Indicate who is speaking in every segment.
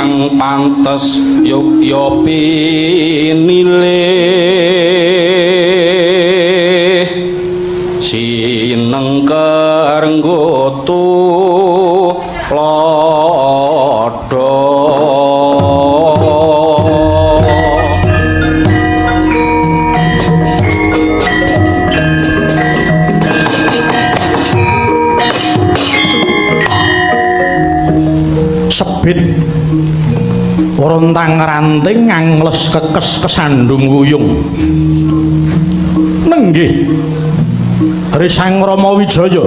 Speaker 1: Pantes yogya pinilih sinengker nggo tuladha.
Speaker 2: Sebit rontang ranting ngangles kekes kesandung wuyung. Nenggih Risang Rama Wijaya,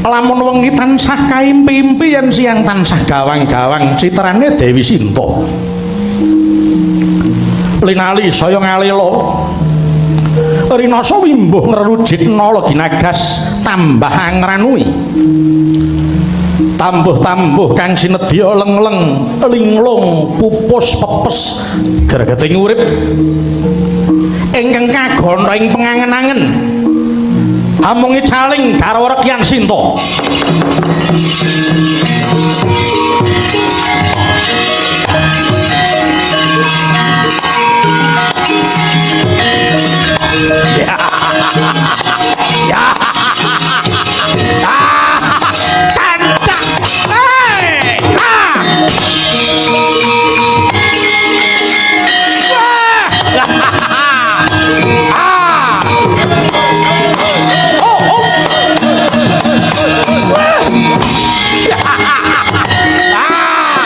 Speaker 2: lamun wengi tansah kaimpi-impi yen siang tansah gawang-gawang citrane Dewi Sinta. Linali saya ngalela rinasa wimbuh ngrerujit nala ginagas tambah angranui tambuh-tambuh kang sinedya leng-leng linglung pupus pepes gregeting urip ingkang kagono ing pengangen-angen amung icaling garwa Rekyan Sinta. Ya. Ya. Candak. Hey. Ah. Wah. Ah. Oh, oh. Wah. Ah.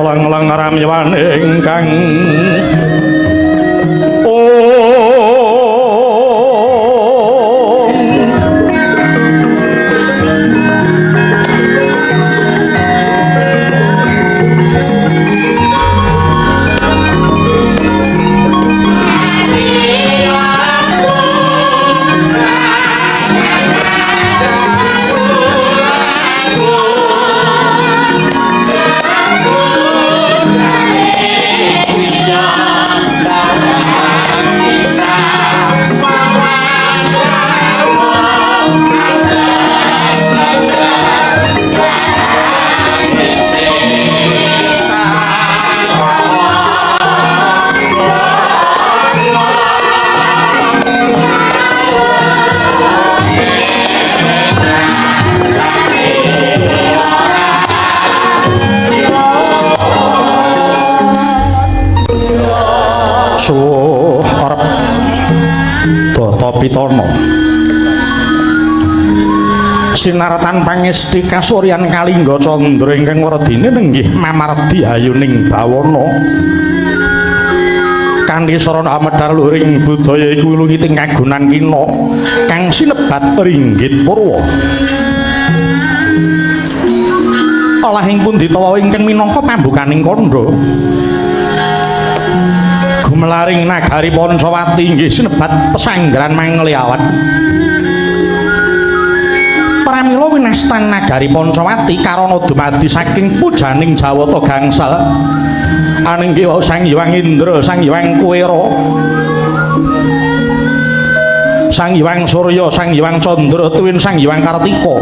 Speaker 2: Lang-lang ramyawan ingkang Om. Sinaratan pangesti kasuryan kalingga candra ingkang werdine nenggih mamardi hayuning bawana. Kanthi sarana amedhar luhuring budaya iku wilugiting kagunan kina kang sinebat ringgit purwa. Olahing pundi tawa ingkang minangka pambukaning kandha. Gumelaring nagari Pancawati inggih sinebat pesanggeran Mangliawan. Pramila winastan nagari Pancawati karana dumadi saking pujaning Jawata gangsal. Aninggih wau Sang Hyang Indra, Sang Hyang Kuwera, Sang Hyang Surya, Sang Hyang Candra, tuwin Sang Hyang Kartika.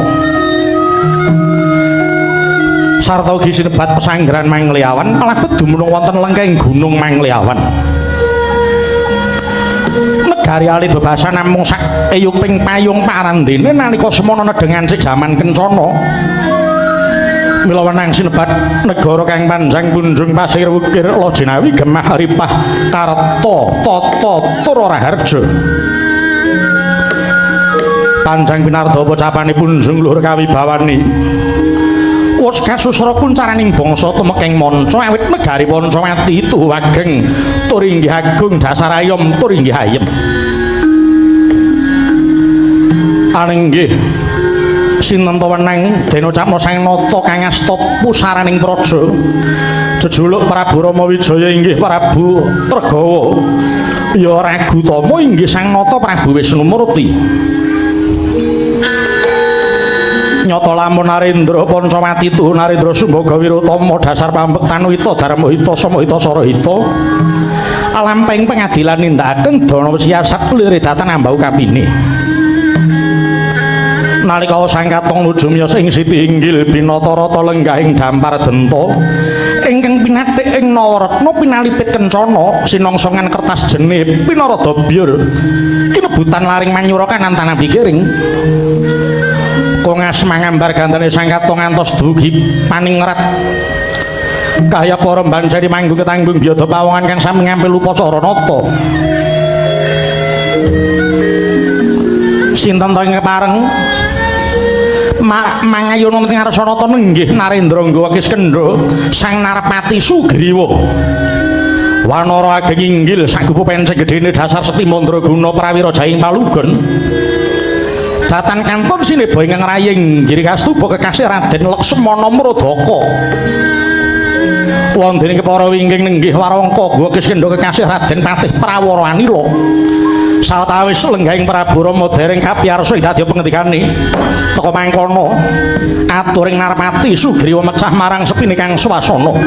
Speaker 2: Sarta ugi sinebat pesanggeran Mangliawan kalebet dumunung wonten lengkeng Gunung Mangliawan. Negari ali bebasan namung sak eyuping payung parandene nalika semana nedhengan sik jaman kencana. Mila wenang sinebat negara kang panjang punjung pasir wukir lojinawi gemah ripah karta tata tur raharja. Panjang pinarda pocapane punjung luhur kawibawani. Wus kasusra kuncaraning bangsa tumekeng manca awit negari Pancawati tuhu ageng tur inggih agung dasar ayom tur inggih ayem. Aninggih sinten ta wenang den ucapna Sang Nata kang asta pusaraning praja. Jejuluk Prabu Rama Wijaya inggih Prabu Pregawa. Ya Ragutama inggih Sang Nata Prabu Wisnumurti. Nyata lamun Narendra Pancawati tuhu Narendra Sumbaga Wirutama dasar pambek tanuhita dharmahita samahita sarahita lampahing pengadilan nindakaken dana siasat liridatan ambau kapine. Nalika sang katong nuju miyos ing siti inggil binatarata lenggah ing dampar denta ingkang pinathik ing Nawaratna pinalipit kencana sinongsongan kertas jene pinarada byur kinebutan laring manyura kanan tanah pikiring. Kongas mangambar gantene sang katong ngantos dugi paningrat kaya para mbanceni manggung ketanggung biyada pawongan kang sami ngampil upacara nata. Sinten ta ing kepareng mangayuna ing ngarsanata nenggih Narendra nggawa kiskendha sang Narpati Sugriwa. Wanara ageng inggil sagupu penceng gedhene dasar seti mandraguna prawira jaing palugon. Datan kantun sineba ingkang raying Giri Kastuba kekasih Raden Laksmana Mrodaka. Wondene kepara wingking nenggih Warangka guwa kiskendha kekasih Raden Patih Prawara Anila. Sawetawis lenggahing Prabu Rama dereng kapiyarsa ing dadi pengendikane teka mangkono aturing Narpati Sugriwa mecah marang sepine kang swasana.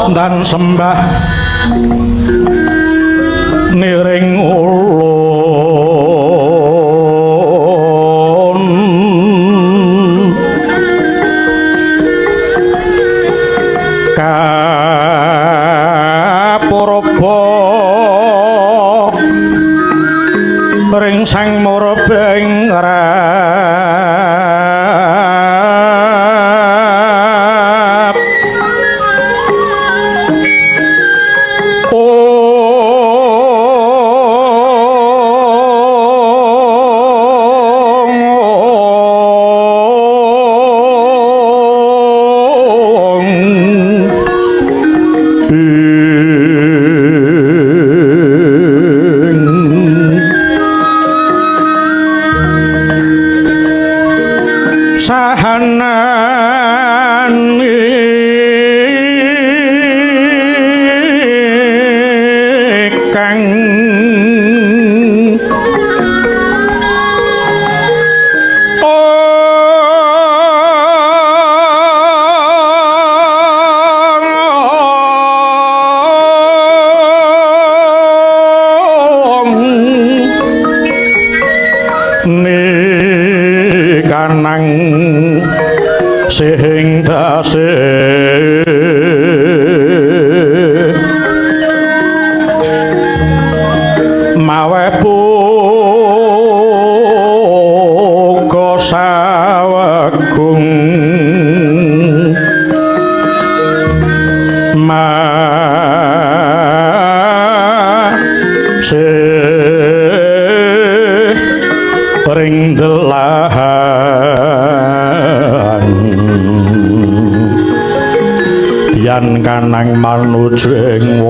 Speaker 2: Dan sembah niring ulun kapurba Ring sang murbeng rap sahanan kang nikanang sing dase mawe buka sawegung ma ring delahan dian kanang manuju ing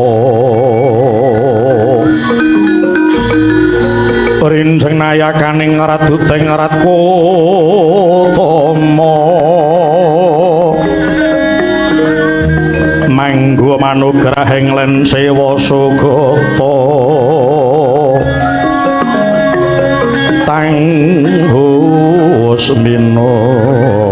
Speaker 2: rinjeng nayakaning raduteng rat kutama manggo manugrahing len sewa sugata tanghus minoyo.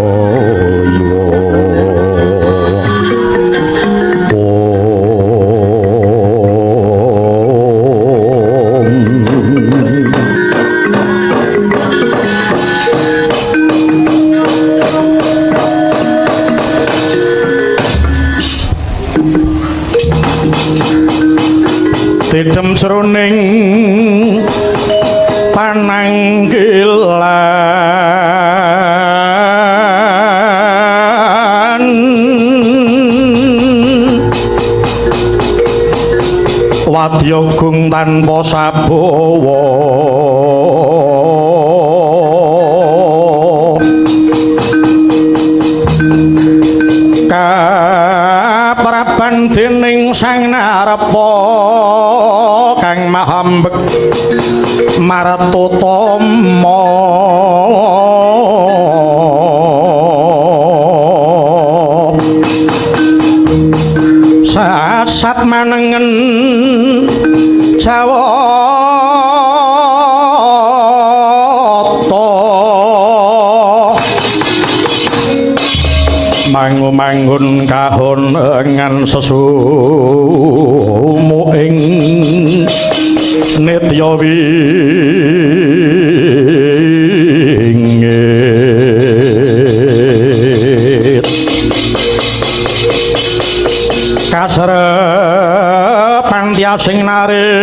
Speaker 2: Tidem jroning pananggilan wadya gung tanpa sabawa kapraban dening Sang Narpa kang mahambek martutama sasat manengen Jawata mangu-manggun kahonengan sesumuing nitya wingit kasrepan tiasing narendra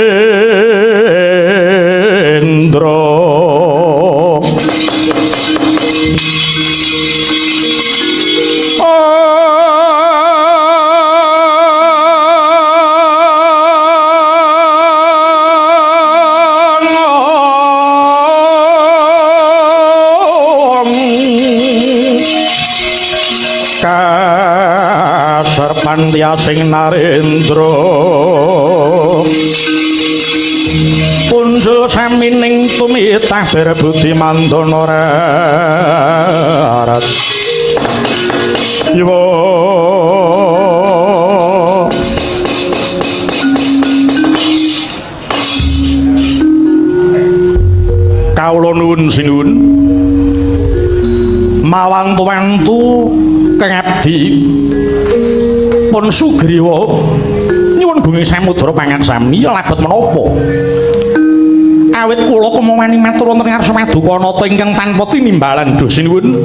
Speaker 2: kaserpan tiasing narendra punjul samining tumitah berbudi mandana raras iwa kawula nuwun sinuwun mawantu-wantu kang abdi pun sugriwa nyuwun gunging samudra pangaksami labet menapa awit kula kumawani matur wonten ngarsa paduka nata ingkang tanpa tinimbalan duh sinuwun.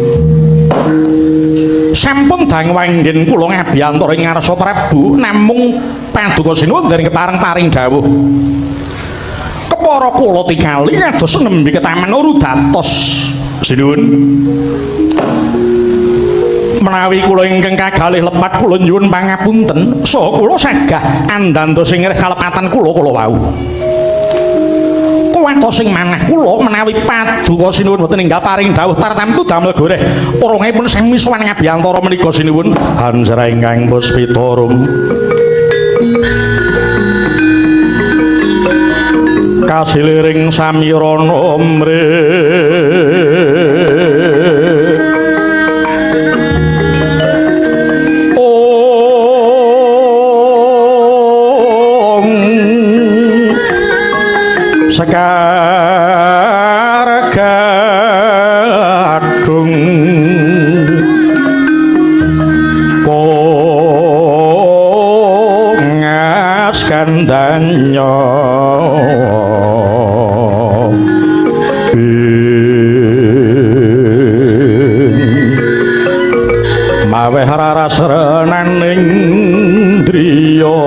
Speaker 2: Sampun dang wanggen kula ngabiyantara ing ngarsa Prabu, namung paduka sinuwun dereng kepareng paring dawuh. Kepara kula tikali kados nembe ketaman datos. Sinuwun. Menawi kula ingkang kagalih lepat kula nyuwun pangapunten, saha kula sagah andanda sing ngreh kalepatan kula kula wau. Kuwatos sing manah kula menawi paduka sinuwun boten enggal paring dawuh tartamtu damel goreh urungipun sami sowan ngabiyantara menika sinuwun. Hanjra ingkang puspitarum kasiliring samirana mrih ong sekar gadung kongas kandanya maweh raras renaning driya.